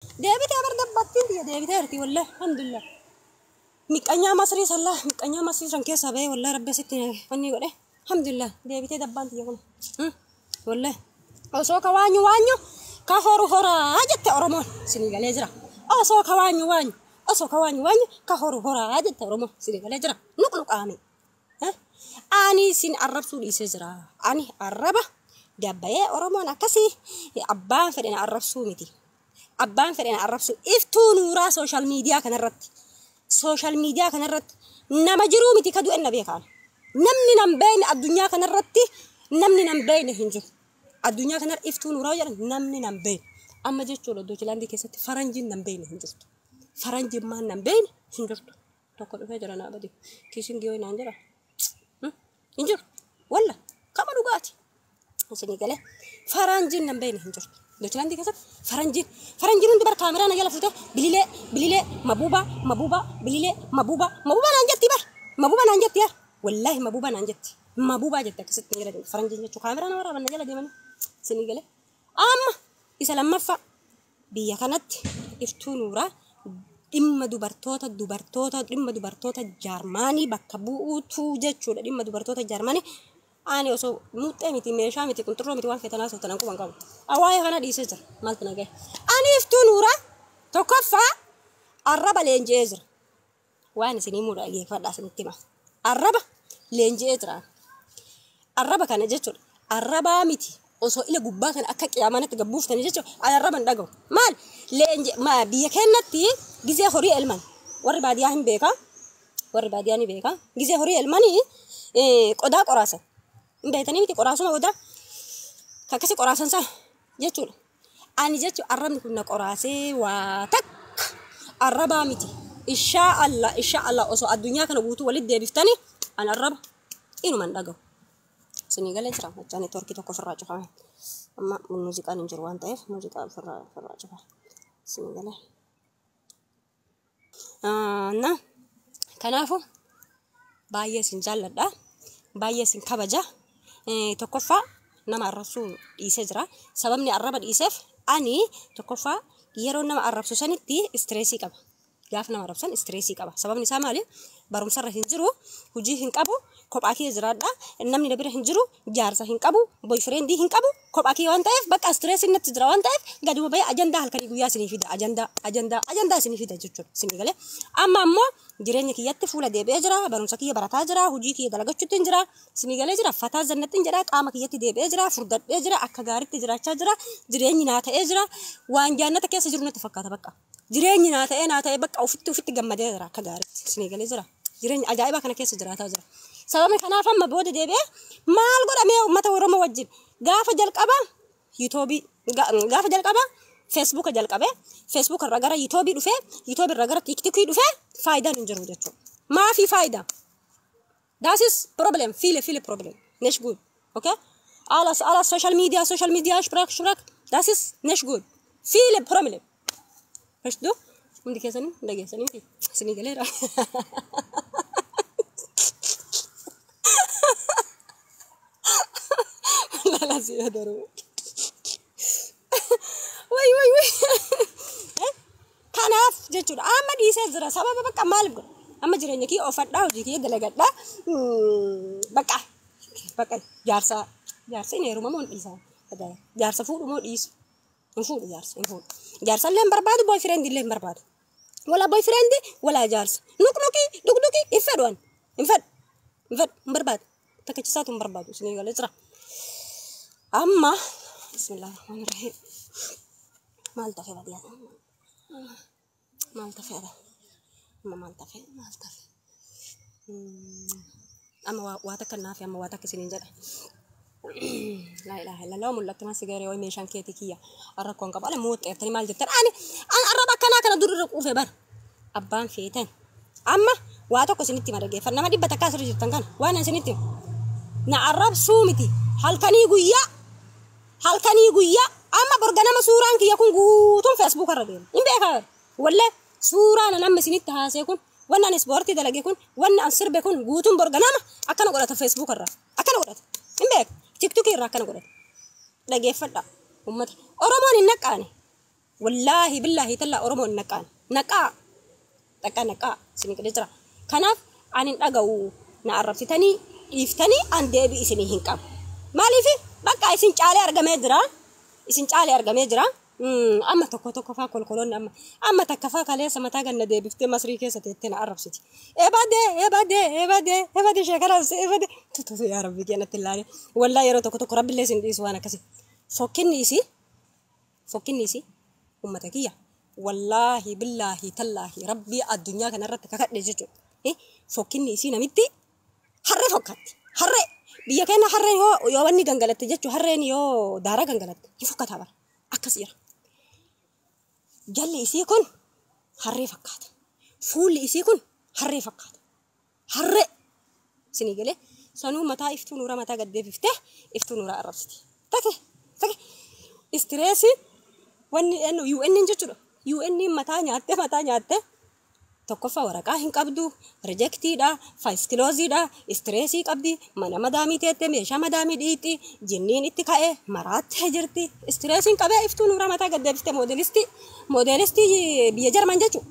Deebitee bar dabbattiin tiyya deebitee jirti wallahi alhamdulillah. Miqqanyaa masrii sallaa miqqanyaa masrii san keessaa bahee wallahi rabbi asitti wanni godhe alhamdulillah deebitee dabbaan tiyya kun. Wallahi osoo ka waanyu waanyu ka horu horaa jette Oromoon isinii galee jira. Osoo ka waanyu waanyu osoo ka waanyu waanyu ka horu horaa jette Oromoon isinii galee jira. Nuqnuqaame. Ani isin arrabsuu dhiisee jira. Ani arraba gabbayee Oromoon akkasii abbaan fedhe na arrabsuu miti. Abbaan fedhe na arrabsuu iftuu nuuraa sooshaal miidiyaa kanarratti. Sooshaal miidiyaa kanarratti nama jiruu miti ka du'e na beekaan. Namni nan beekne addunyaa kanarratti namni nan beekne hin jiru. Addunyaa kanarra iftuu nuuraa jedhan namni nan beekne. Amma jechuudha Doochilaandii keessatti faranjiin nan beekne hin jirtu. Faranjiin maan nan beekne hin jirtu. Tokko dhufee jira naa badi. Kiisiin giyoo naan jira. Hin jiru. Walla kama dhugaati. Isinii galee faranjiin nan beekne hin jirtu. Doochilaandii keessatti faranjiin faranjiin hundi bar kaameraa na jala fuutee bililee bililee mabuubaa mabuubaa bililee mabuubaa mabuubaa naan jetti bar mabuubaa naan jetti yaa wallaahi mabuubaa naan jetti mabuubaa jette akkasitti na jala deemti faranjiin jechuun kaameraa na waraaban na jala deemanii isinii galee amma isa lammaffaa biyya kanatti iftuu nuuraa dhimma dubartoota dubartoota dhimma dubartoota jaarmaanii bakka bu'uutu jechuudha dhimma dubartoota jaarmaanii ani osoo muuxxee miti meeshaa miti qunxurroo miti waan feetanaa sootan quban qabu. Waa'ee kana dhiisee jira maaltu na gahe. Ani iftuu nuuraa tokkoffaa arraba leenji'ee jira. Waan isinii muudha dhageeffadhaa isinitti hima. Arraba leenji'ee jira. Arraba kana jechuudha. Arrabaa miti osoo ila gubbaa kana akka qiyaamanatti gabbuuftanii jechuudha. Ani arraba hin dhagahu. Maal leenji biyya keenyatti gizee horii elman warri baadiyyaa hin beekaa. Warri baadiyyaa ni beekaa. Gizee horii elmanii qodaa qoraasan. Hin beektanii miti qoraasuma qodaa. Akkasi qoraasan sana jechuudha. Ani jechuun arrabni kun na qoraasee waa takka arrabaa miti. Ishaa Allah ishaa Allah osoo addunyaa kana guutuu walitti deebiftanii ani arraba inuma hin dhagahu. Isinii galee jira machaa neetwoorkii tokko ofirraa cufame. Amma muuziqaan hin jiru waan ta'eef muuziqaa ofirraa ofirraa cufa. Isinii galee. Na kanaafuu baay'ee isin jaalladha. Baay'ee isin kabaja. Tokkoffaa nama arrabsuu dhiisee jira. Sababni arraba dhiiseef ani tokkoffaa yeroo nama arrabsu sanitti istireesii qaba. Gaafa nama arrabsan istireesii qaba. Sababni isaa maali? Barumsarra hin jiru, hojii hin qabu, kophaa kiyya jiraadha. Namni na bira hin jiru, jaarsa hin qabu, boyfriendii hin qabu, kophaa kiyya waan ta'eef bakka istireesiin natti jira waan ta'eef gaduma bahee ajandaa halkanii guyyaa isinii fida. Ajandaa, ajandaa, ajandaa isinii fida jechuudha. Isinii galee. Amma ammoo jireenya kiyyatti fuula deebi'ee jira, barumsa kiyya barataa jira, hojii kiyya dalagachuutti hin jira, isinii galee jira, fataa zannatti hin jedha, qaama kiyyatti deebi'ee jira, furdadhee jira, akka gaariitti jiraachaa jira, jireenyi naa ta'ee jira, waan jaannata keessa jiru natti fakkaata bakka. Jireenyi naa ta'ee naa ta'ee bakka ofitti ofitti gammadee jira akka gaariitti isinii galee jira. Jireenya ajaa'ibaa kana keessa jiraataa jira. Sababni kanaaf amma booda deebi'ee maal godhamee uummata Oromoo wajjin gaafa jalqabaa yuutoobii gaafa jalqabaa feesbuuka jalqabee feesbuuka irraa gara yuutoobii dhufee yuutoobii irraa gara tiiktookii dhufee faayidaan hin jiru jechuudha. Maafi faayidaa? Das ist Problem, viele, viele Problem. Nicht gut. Okay? Alles, alles Social Media, Social Media, Sprach, Sprach. Das ist nicht gut. Viele Probleme. Verstehst du? Hundi keessanii hunda keessanii miti. Isinii galeera. Lala si adaruu. Way way way. Kanaaf jechuudha. Amma dhiisee jira. Sababa bakka maaliif godha? Amma jireenya kiyya oofadhaa hojii kiyya dalagadhaa. Bakka bakka jaarsa jaarsa hin heeruma moo hin dhiisa? Jaarsa fuudhu moo dhiisu? Hin fuudhu jaarsa hin fuudhu. Jaarsa illee hin barbaadu boyfriend illee hin barbaadu. Wala boyfriend wala jaarsa. Nuqnuqii duqduqii hin fedhu ani. Hin fedhu. Hin fedhu hin barbaadu. Takkachisaatu hin barbaadu isinii galee jira. Amma bismillahirrahmanirrahiim. Maal tafe badiyaa? Maal tafe? Amma maal tafe? Maal tafe? Amma waa takka naafi amma waa takka isiniin jedha. Laa ilaaha illallah mul'atti ma sigaree wayi meeshaan keetii kiyya rakkoon qabu. Ala muuxxeettanii maal jettan? Ani arraba akkanaa kana dur irra quufe bara. Abbaan feetan. Amma waa tokko isinitti hima dhaggeeffadha. Nama dhibba takkaa asirra jirtan kana waan ani isinitti himu. Na arrabsuu miti halkanii guyyaa halkanii guyyaa amma borganama suuraan kiyya kun guutuun feesbuuka irra deema. Hin beekaa wallee suuraan an amma isinitti haasee kun wanni ani ispoortii dalage kun wanni an sirbe kun guutuun borganama akkana godhata feesbuuka irraa akkana godhata. Hin beeka tiktokii irraa akkana godhata. Dhageeffadha uummata Oromoon hin naqqaane. Wallaahi billaahi tallaa Oromoon naqaan naqaa dhaqaa naqaa isin galee jira. Kanaaf ani hin dhaga'u, na arrabsitanii dhiiftanii an deebii isinii hin qabu. Maaliif bakka isin caalee argamee jira. Isin caalee argamee jira. Amma tokko tokko faa kolkoloonni amma takka faa kaleessa mataa ganna deebiftee Masrii keessa teettee na arrabsiti. Ebadee ebadee ebadee ebadee sheekaraas ebadee tututu yaa rabbi keenyatti ilaale. Wallaa yeroo tokko tokko rabbillee isin dhiisu waan akkasii. Fokkinni isii uummata kiyya. Wallaahi billaahi tallaahi rabbii addunyaa kanarratti kakadhe jechuudha. Fokkinni isii namitti harree fokkaatti. Harree biyya keenya harreen yoo wanni gangalatte jechuudha, harreen yoo daara gangalatte hin fokkataa bara akkas jira. Jalli isii kun harree fakkaata. Fuulli isii kun harree fakkaata. Harree isinii galee sanuu mataa Iftuu Nuuraa mataa gad deebiftee Iftuu Nuuraa arrabsiti. Take take stress wanni UN jechuudha. UN mataa nyaattee mataa nyaattee tokkoffaa waraqaa hin qabdu, rejectiidha, first closeiidha, stress qabdi, mana madaamii teette, meeshaa madaamii dhiitti, jinniin itti ka'e, maraattee jirti. Stressiin qabee Iftuu Nuuraa mataa gad deebiste, moodelistii biyya Jarman jechuudha.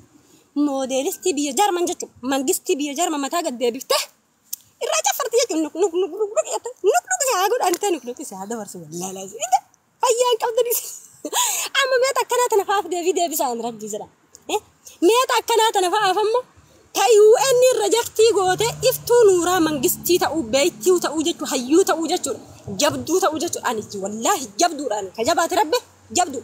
Moodelistii biyya Jarman jechuudha. Mangistii biyya Jarman mataa gad deebifte irraa caffarti jechuudha. Nuk nuk nuk nuk nuk nuk nuk si haa godhan ta'e, nuk nuk si haa dabarsu wallaalaa. Fayyaan qabdanis. Amma meeta akkanaa tana fa'aaf deebii deebisaan rabbii jedha. Meeta akkanaa tana fa'aaf ammoo ta UN reject goote Iftuu Nuuraa mangistii ta'uu, beektuu ta'uu jechuudha, hayyuu ta'uu jechuudha, jabduu ta'uu jechuudha. Ani wallaahi jabduudhaan ka jabaate rabbe jabdu.